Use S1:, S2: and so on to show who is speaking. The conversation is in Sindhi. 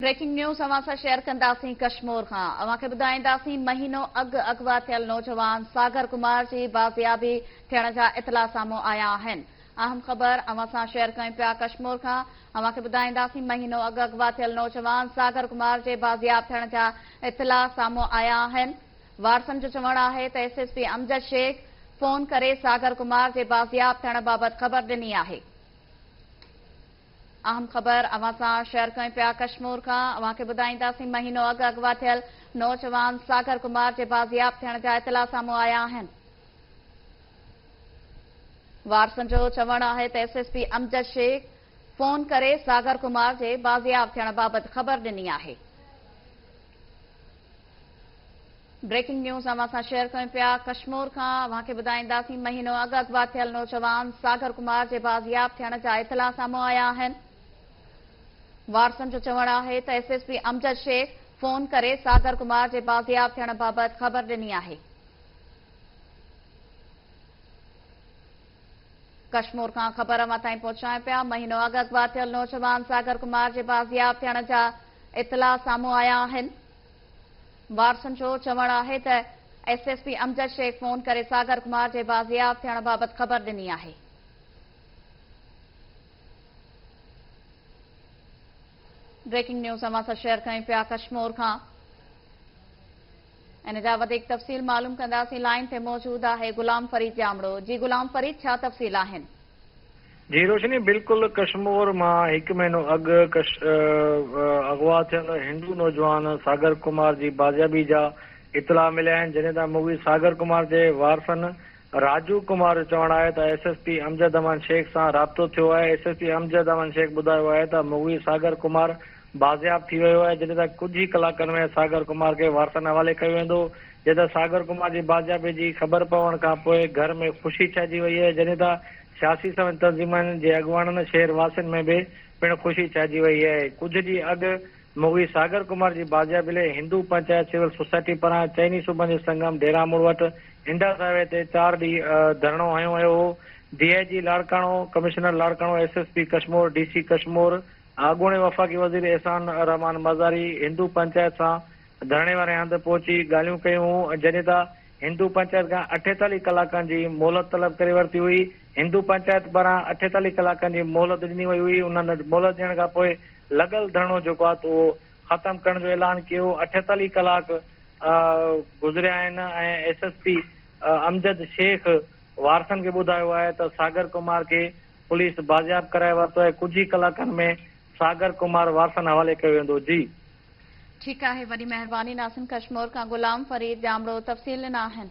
S1: بريڪنگ نيوز اوهان سان شيئر ڪنداسين ڪشمور کان اوهان کي ٻڌائينداسين مهينو اڳ اغوا ٿيل نوجوان ساگر ڪمار جي بازيابي ٿيڻ جا اطلاع سامهون آيا آهن اهم خبر اوهان سان شيئر ڪيون پيا ڪشمور کان اوهان کي ٻڌائينداسين مهينو اڳ اغوا ٿيل نوجوان ساگر ڪمار جي بازياب ٿيڻ جا اطلاع سامهون آيا آهن وارثن جو چوڻ آهي ته S S P Amjad Shaikh phone ڪري ساگر ڪمار جي بازياب ٿيڻ بابت خبر ڏني آهي. اهم خبر اوهان سان شيئر ڪيون پيا ڪشمور کان اوهان کي ٻڌائينداسين مهينو اڳ اغوا ٿيل نوجوان ساگر ڪمار جي بازياب ٿيڻ جا اطلاع سامهون آيا آهن. وارثن جو چوڻ آهي ته S S P Amjad Shaikh phone ڪري ساگر ڪمار جي بازياب ٿيڻ بابت خبر ڏني آهي. بريڪنگ نيوز اوهان سان شيئر ڪيون پيا ڪشمور کان اوهان کي ٻڌائينداسين مهينو اڳ اغوا ٿيل نوجوان ساگر ڪمار جي بازياب ٿيڻ جا اطلاع سامهون آيا آهن وارثن جو چوڻ آهي ته S S P Amjad Shaikh phone ڪري ساگر ڪمار جي بازياب ٿيڻ بابت خبر ڏني آهي. ڪشمور کان خبر اوهان تائين پهچايون پيا مهينو اڳ اغوا ٿيل نوجوان ساگر ڪمار جي بازياب ٿيڻ جا اطلاع سامهون آيا آهن. وارثن جو چوڻ آهي ته S S P Amjad Shaikh phone ڪري ساگر ڪمار جي بازياب ٿيڻ بابت خبر ڏني آهي. بريڪنگ نيوز اوهان سان شيئر ڪيون پيا ڪشمور کان ان جا وڌيڪ تفصيل معلوم ڪنداسين لائين تي موجود آهي غلام فريد ڄامڙو جي غلام فريد ڇا تفصيل آهن.
S2: جي روشني بلڪل ڪشمور مان هڪ مهينو اڳ اغوا ٿيل هندو نوجوان ساگر ڪمار جي بازيابي جا اطلاع مليا آهن جڏهن ته مغوي ساگر ڪمار جي وارثن راجو ڪمار جو چوڻ آهي ته S S P Amjad Aman Shaikh سان رابطو ٿيو آهي S S P Amjad Aman Shaikh ٻڌايو آهي ته مغوي ساگر ڪمار بازياب ٿي ويو آهي جڏهن ته ڪجهه ئي ڪلاڪن ۾ ساگر ڪمار کي وارثن حوالي ڪيو ويندو جڏهن ته ساگر ڪمار جي بازيابي جي خبر پوڻ کان پوء گهر ۾ خوشي ڇائجي وئي آهي جڏهن ته سياسي سماجي تنظيمن جي اڳواڻن شهر واسين ۾ به پڻ خوشي ڇائجي وئي آهي ڪجهه ڏينهن اڳ مغوي ساگر ڪمار جي بازيابي لئي هندو پنچائت سول سوسائٽي پاران چئني صوبن جي سنگم ڊيراموڙ وٽ انڊس هاء وي تي چار ڏينهن ڌرڻو هنيو ويو هو D I G Larkana commissioner Larkana S S P Kashmore D C Kashmore اڳوڻي وفاقي وزير احسان الرحمان مزاري هندو پنچائت سان ڌرڻي واري هنڌ پهچي ڳالهيون ڪيون هيون جڏهن ته هندو پنچائت کان 48 ڪلاڪن جي مهلت طلب ڪري ورتي هئي، هندو پنچائت پاران 48 ڪلاڪن جي مهلت ڏني وئي هئي، انهن مهلت ڏيڻ کان پوء لڳل ڌرڻو جيڪو آهي اهو ختم ڪرڻ جو اعلان ڪيو، 48 ڪلاڪ گذريا آهن ۽ S S P Amjad Shaikh وارثن کي ٻڌايو آهي ته ساگر ڪمار کي پوليس بازياب ڪرائي ورتو ۽ ڪجهه ئي ڪلاڪن ۾ ساگر ڪمار وارثن حوالي ڪيو ويندو. جي.
S1: ٺيڪ آهي وڏي مهرباني ناظم ڪشمور کان غلام فريد ڄامڙو تفصيل ڏنا آهن.